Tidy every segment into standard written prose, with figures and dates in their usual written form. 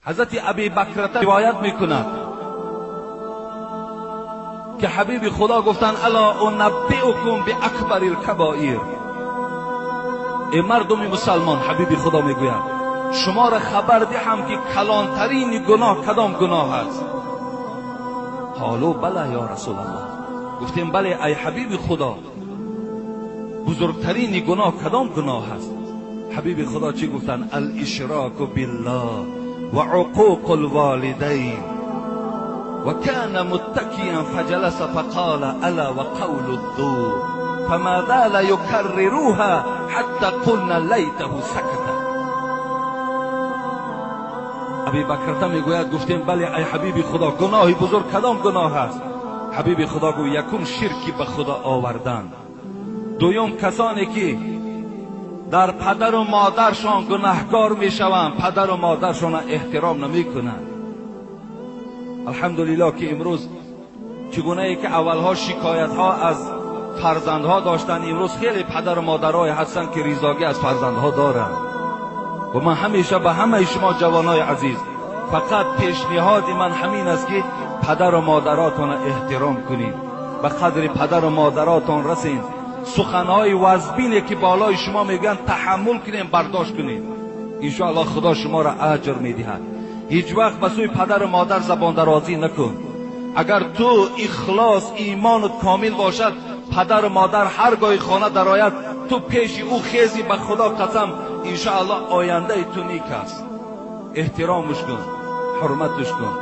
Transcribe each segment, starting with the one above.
Ҳазрати Аби Бакрата ривоят мекунад ки ҳабиби Худо гуфтанд: ألا أنبئكم بأكبر الكبائر. Эй мардуми мусалмон, ҳабиби Худо мегӯяд, шуморо хабар диҳам ки калонтарини гуноҳ кадом гуноҳ аст? قالوا بلى يا رسول الله. Гуфтем: бале, ай ҳабиби Худо, бузургтарини гуноҳ кадом гуноҳ аст? Ҳабиби Худо чӣ гуфтанд? الإشراك بالله وعقوق الوالدين. وكان متكئا فجلس فقال: ألا وقول الزور. فما زال يكررها حتى قلنا ليته سكت. Аби Бакрата мегӯяд, гуфтем: бале, ай ҳабиби Худо, гуноҳи бузург кадом гуноҳ аст? Ҳабиби Худо гӯ: якум, ширки ба Худо овардан, дуюм, касоне ки дар падару модаршон гунаҳкор мешаванд, падару модаршонро эҳтиром намекунанд. Алҳамдулиллоҳ, ки имрӯз чӣ гунае ки аввалҳо шикоятҳо аз фарзандҳо доштанд, имрӯз хеле падару модарое ҳастанд, ки ризогӣ аз фарзандҳо доранд. Ва ман ҳамеша ба ҳамаи шумо ҷавонои азиз фақат пешниҳоди ман ҳамин аст, ки падару модаротонро эҳтиром кунед, ба қадри падару модаротон расед, суханҳои вазбине ки болои шумо мегӯянд, таҳаммул кунем, бардошт кунем. Иншоаллоҳ, Худо шуморо аҷр медиҳад. Ҳеҷ вақт ба сӯи падару модар забондарозӣ накун. Агар ту ихлос, имонут комил бошад, падару модар ҳар гоҳи хона дарояд, ту пеши ӯ хези, ба Худо қасам, иншоаллоҳ, ояндаи ту нек аст. Эҳтиромаш кун, ҳурматаш кун.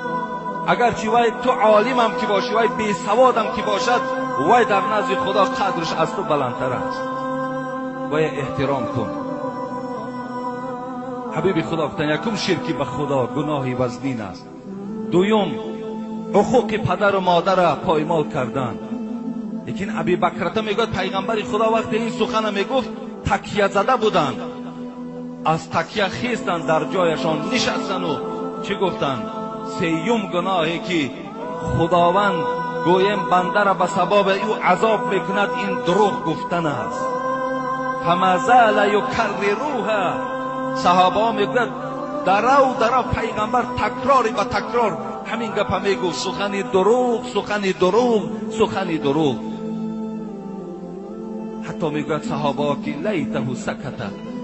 Агарчи вай ту олимам ки бошӣ, вай бесаводам ки бошад, вай дар назди Худо қадраш аз ту баландтар аст. Вай эҳтиром кун. Ҳабиби Худо гуфтанд: якум, ширки ба Худо гуноҳи вазнин аст, дуюм, ҳуқуқи падару модарро поймол кардан. Лекин Аби Бакрата мегӯяд, пайғамбари Худо вақте ин сухана мегуфт, такя зада буданд, аз такя хестанд, дар ҷояшон нишастану чӣ гуфтанд? Сеюм гуноҳе ки Худованд, гӯем, бандара ба сабаби ӯ азоб мекунад, ин дурӯғ гуфтан аст. فما زال يكررها. Саҳобаҳо мегӯяд, дарав дарав пайғамбар такрори ба такрор ҳамин гапа мегуфт: сухани дурӯғ, сухани дурӯғ, сухани дурӯғ. Ҳатто мегӯяд саҳобаҳо ки ليته سكت,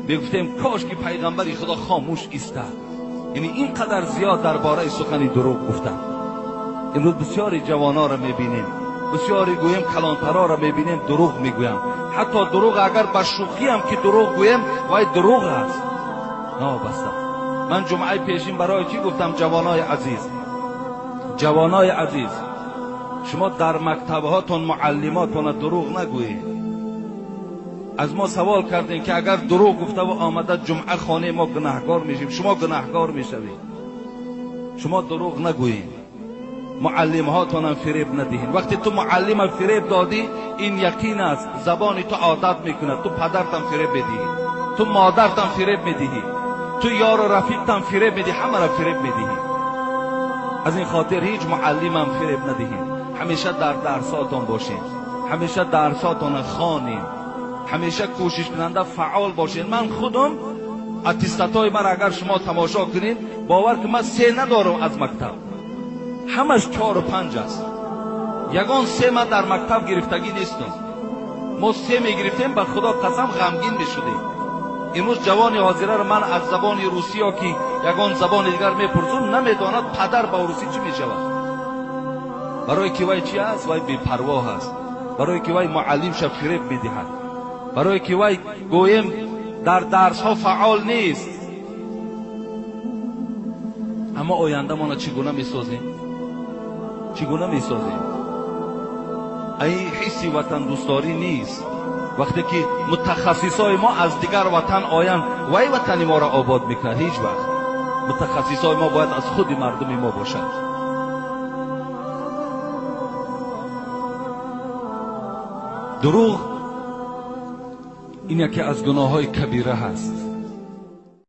мегуфтем, кош ки пайғамбари Худо хомӯш истад. Яъне ин қадар зиёд дар бораи сухани дурӯғ гуфтанд. Имрӯз бисёри ҷавононро мебинем, бисёри, гӯем, калонтароро мебинем, дурӯғ мегӯям. Ҳатто дурӯғ агар ба шӯхиам ки дурӯғ гӯем, вай дурӯғ аст. Нобаста ман ҷумъаи пешин барои чӣ гуфтам: ҷавонои азиз, ҷавонои азиз, шумо дар мактабҳотон муаллимотона дурӯғ нагӯед. Аз мо савол кардем, ки агар дурӯғ гуфтаву омада ҷумъа хонаи мо, гунаҳкор мешем, шумо гунаҳкор мешавед. Шумо дурӯғ нагӯед, муаллимҳотонам фиреб надиҳед. Вақте ту муаллима фиреб додӣ, ин яқин аст, забони ту одат мекунад, ту падартам фиреб медиҳӣ, ту модартам фиреб медиҳӣ, ту ёру рафиқтам фиреб медиҳӣ, ҳамаро фиреб медиҳӣ. Аз ин хотир ҳеҷ муаллимам фиреб надиҳед. Ҳамеша дар дарсотон бошед, ҳамеша дарсотона хонед, ҳамеша кӯшишкунанда, фаъол бошед. Ман худам аттестатҳои ман агар шумо тамошо кунед, бовар ки ман се надорам аз мактаб, ҳамаш чору панҷ аст. Ягон се ман дар мактаб гирифтагӣ нестам. Мо се мегирифтем, ба Худо қасам, ғамгин мешудем. Имрӯз ҷавони ҳозираро ман аз забони русӣ ё ки ягон забони дигар мепурсум, намедонад падар ба русӣ чӣ мешавад. Барое ки вай чӣ аст? Вай бепарвоҳ аст. Барое ки вай муаллимша фиреб медиҳад, барое ки вай, гӯем, дар дарсҳо фаъол нест. Аммо ояндамона чӣ гуна месозем? Чӣ гуна месозем? Ай ҳисси ватандӯстдорӣ нест. Вақте ки мутахассисои мо аз дигар ватан оянд, вай ватани моро обод мекунад? Ҳеҷ вақт. Мутахассисои мо бояд аз худи мардуми мо бошад. Дурӯғ ин яке аз гуноҳҳои кабира ҳаст.